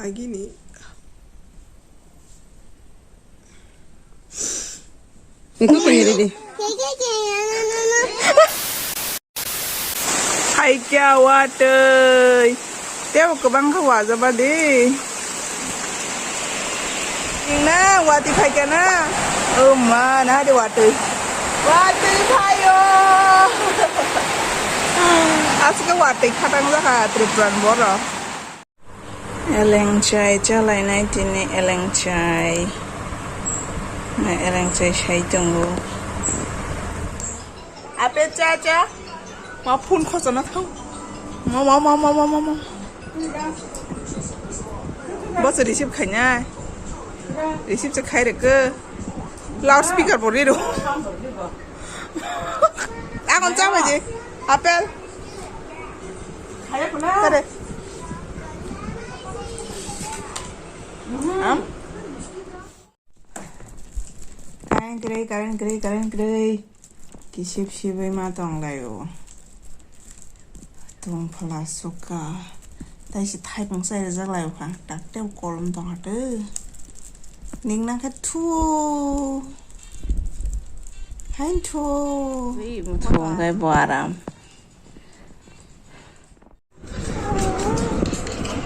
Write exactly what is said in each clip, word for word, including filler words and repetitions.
Gini. Eko kini didi. Hai kya watwi. Tebo kwbang kha wajaba de. Ningna wati phai kya na? O ma, na de watwi. Watwi phaio. Aswk watwi khatang jakha Tripura ni borok. Elengchai chalainai tini elengchai. Na elengchai sai tongo. Ape cha cha. Ma phone khosona thang. Ma ma ma ma ma ma ma. Bo se receive khaina. Receive se khai rek. Loud speaker bo riro. Akon cha baje. Apple. Kare. Am. Karen kwrwi, karen kwrwi, karen kwrwi. Kisip sibwi ma tong laio. Tong phala suka. Tai si thaipung sai rijak laio kha. Takte kolom tong hatu. Ning nang khe thu. Hain thu. Ui, muthung khe bo aram.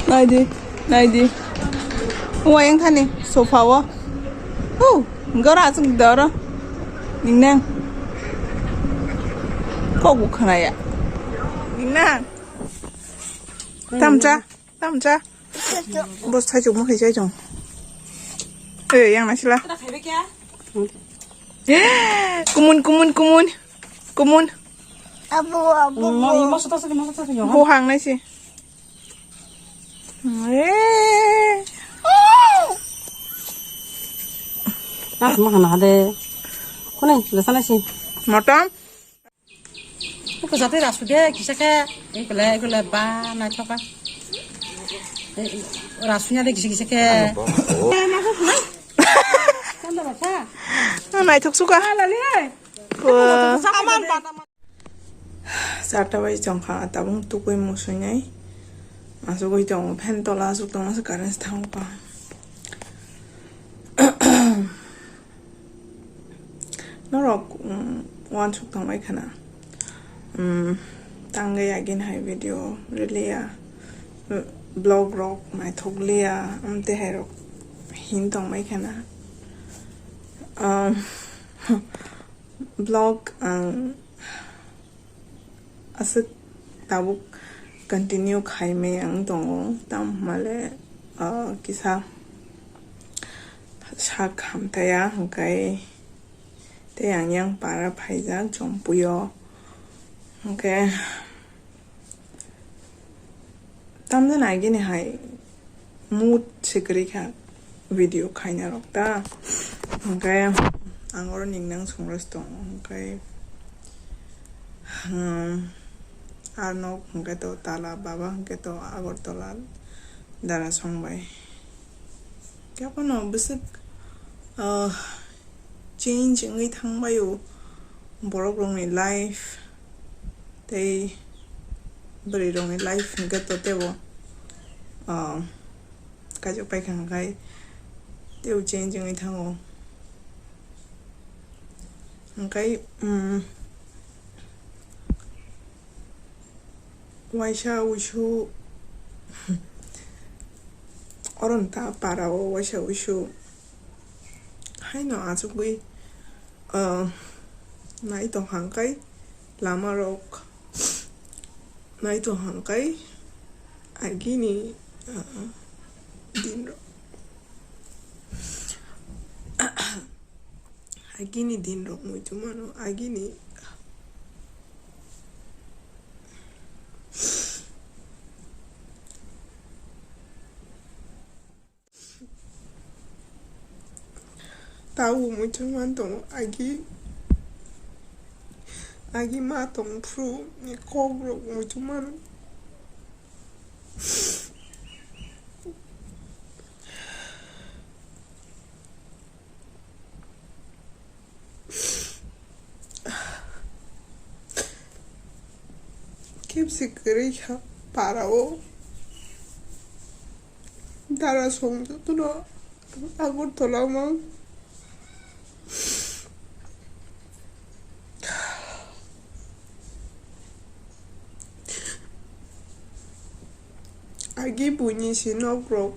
Naidi, naidi. Uwa yang thani sofa o. Hu, gora asuk doro. Ningnang. Kok bu khanaya. Ningnang. Tamcha, tamcha. Bos thai chuk mo khai chai chong. Eh, yang nasila. Kumun, kumun, kumun. Kumun. Abu, abu, abu. Buhang nai si. Eh. Nas mo khana de. Kone, lesa nai si. Motom. Ko jate rasu de, kisa ke. Ekole, ekole ba, na thoka. Rasu nya de, kisa, kisa ke. Kanda ba sa. Naithok suka. Lali. Charta bai chongkha, tabung tukui musuinai. Asugui tongo, fan tola asuk tongma se current thango pa. Norok, um, uansuk tongbai khana. Um, tangwi agin hai video riliya, vlog rok naithok liya, amte hai rok hin tongbai khana. Um, Vlog ang aswk tabuk continue khaimai ang tongo, tamo hwnmale, ah, kisa sak hamtaya hwnkhe tei ang yang para phaijak Jompuio hwnkhe. Tamjani agini hai mood se kwrwi kha video khaina rok ta. Hwnkhe ang oro ningnang songroi tongo. Hwnkhe, hmm, arnok hwnkhe to tala baba hwnkhe to Agartala dara songbai. Kebono bwswk, ah, change wngwi thangbaio borok rokni life tei bwrwi rokni life hwnkhe to teibo, ah, kaijak paikha hwnkhe teibo change wngwi thango. Hwnkhe, um, Waisa wuisu oro nta para o waisa wuisu haino achugwi, ah, nai tong hang kai lama rok nai tong hang kai agini, ah, din rok. Agini din rok muitu mano, agini tau muitu man tongo, agi, agi ma tong phuru ni kok rok muitu mano. Kebsi kwrwi kha para o. Dara song jotono Agartala mang. Agi buini si nok rok,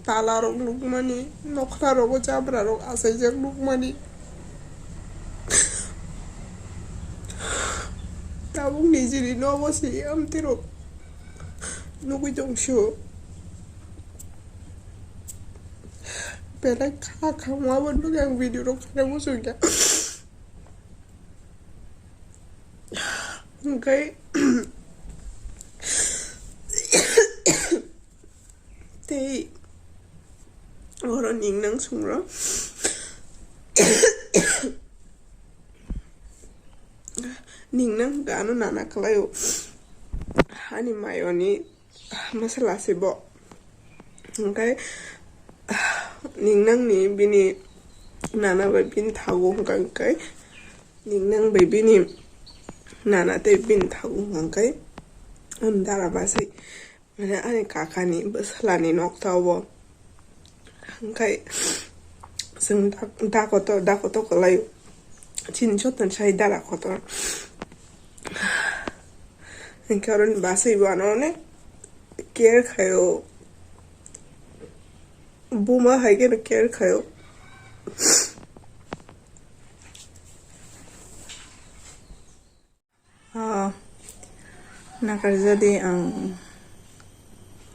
tala rok nukmani, nokra rogo jabra rok achaijak nukmani. Tabuk nijini nogo si amtwi rok nugwi tongso. Belai kha khamung abo nugwi ang video rok khaina muchungya. Hwnkhe tei oro ningnang songro. Ningnang hwnkhe ano nana kwlaio. Ani mayoni masala se bo. Hwnkhe ningnangni bini nana bai bini thago hwnkha hwnkhe ningnang bai bini nana tei bini thago hwnkha hwnkhe ani dara basai. Mane ani kakani bwsalani nokta obo. Hwnkhe chwng dak-, dakoto, dakoto kwlaio. Chini joto sai dara kotor. Hwnkhe oroni basai bo ano onek care khaio. Buma hai kheno care khaio. Ah, nakarjadi ang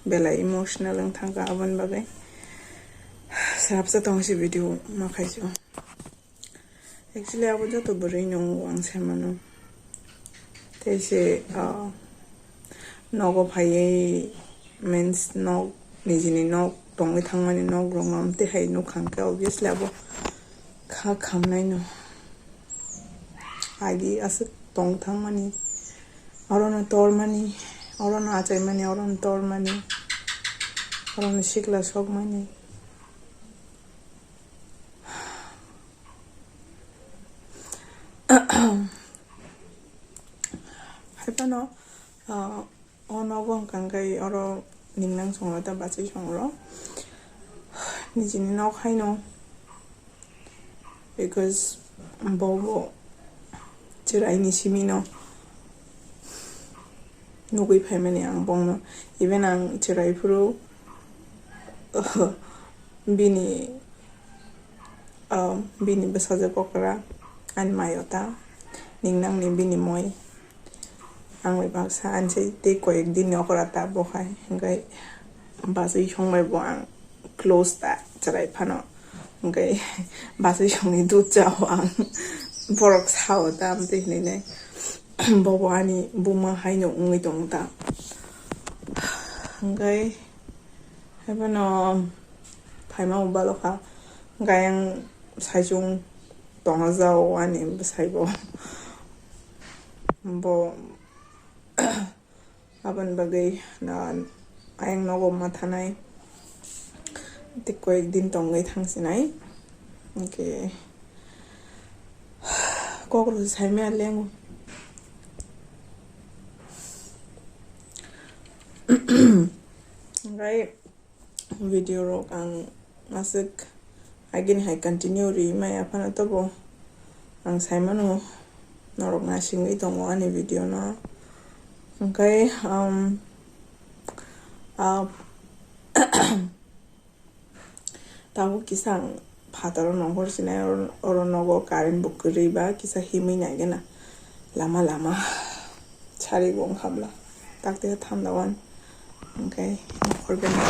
belai emotional wng thangkha aboni bagwi. Swrapsa tongsi video ma khaisio. Actually, abo joto bwrwi nung ang sai mano. Tei se, ah, nogo phaiwi means nok, nijini nok tongwi thangmani nok rok no amtwi hai nukha hwnkhe obviously abo kha khamnai no. Agi aswk tong thangmani, orono tormani, orono achaimani, orono tormani, orono sikla sokmani. Hai phano, ah, o nogo hwnkha hwnkhe oro ningnang songro ta bachai songro. Nijini nok haino, because bo bo chwraini simino nugwi phaimani ang bongno. Even ang chwrai phuru bini, ah, bini bwsajwk okra ani mayo ta ningnangni bini moi. Ang bai baksa ani sai tei koyek din ni okra ta bo hai hwnkhe bachwi song bai bo ang close ta chwrai phano. Hwnkhe bachwi songni dud chao ang. Borok sao ta amtwi hinwi nai. Bobo ani buma haino wngwi tongo ta. Hwnkhe haiphano phaima bo balokha. Hwnkhe ayang saichung tongna jao ani bwsai bo. Bo Aboni bagwi na ayang nogo ma thanai. Tei koyek din tongwi thangsinai. Hwnkhe kok rw sai maya lengo. Hwnkhe video rok ang aswk agini hai continue ri maya phano tobo ang sai mano norok naisingwi tongo ani video no. Hwnkhe, um, ah, tabuk kisa ang phataro nongkhor sinai oro, oro nogo current bo kwrwi ba kisa himwi naigena lama lama sari bo wngkha bwla takte thamda wan hwnkhe nongkhor bini.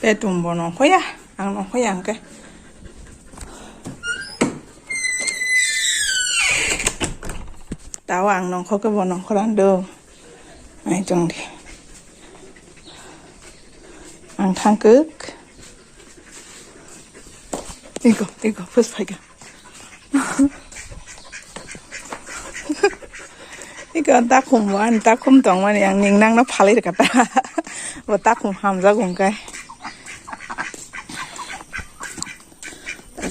Petum bo nongkhoya, ang nongkhoya hwnkhe. Tao ang nongkhor khe bo nongkhor ang do. Ai tong di. Ang thang kuk. Iko, iko, first phaikha. Iko takhum bo ani takhum tongmani ang ning nangno phalwi rwkha ta. Bo takhum hamjak hwnkhe.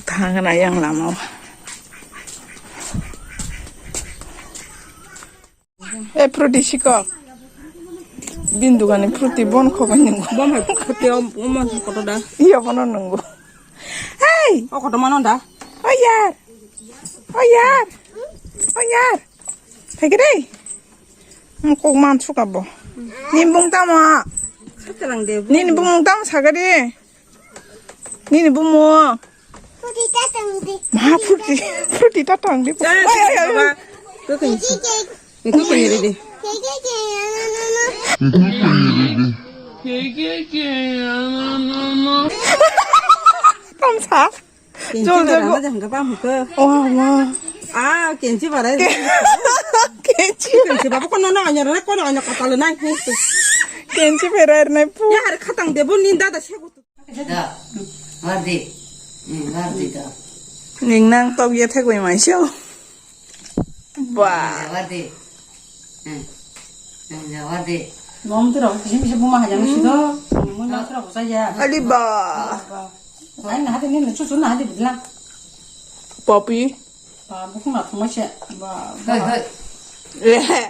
Thangna yang lama o. E Prodi sikok. Bini dugani fruti bon khobai nungo. Bom hai fruti o, o mon koto da. Iya bono nungo. Hey! O koto mano da. O yar. O yar. O yar. Phaikhe dei. Ang kok man suka bo. Nini bung tamo? Khatarang de. Nini bung tamo saga de. Nini bumo. Fruti tatang di. Ma fruti, fruti tatang di. Eh, ay, ay, ay, baba. Ay. Tuh kan. Itu kan jadi deh. Tamsa. Kenchi jol bara jol na jang ka pam ko. Wah, wah. Ah, kenchi bara. Kenchi. Kenchi baba kono na anyar na kono anyar kata lo nai. Kenchi bara nai pu. Ya har khatang de bun ninda da segu. Da, wardi. Hmm, wardi da. Ning nang tok ye thek bai mai sio. Ba. Da, wardi. Hmm. Hmm, da, wardi. Nom tu rok kisi kisi buma hajar si do. Mun na tu rok sa ya. Ali ba. Ba. Ai na hadi ni chu chu na hadi bidla. Papi. Ba, bukung na thuma se. Ba, ba. Hoi, hoi. Eh.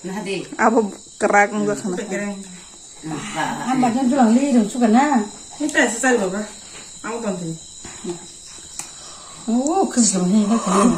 Nah, di. Abo kerak nggak kena. Ba. Ang bagian tulang li dong suka na. Ini pesa sal baba. Aku tonton. Oh, kesel nih, kesel.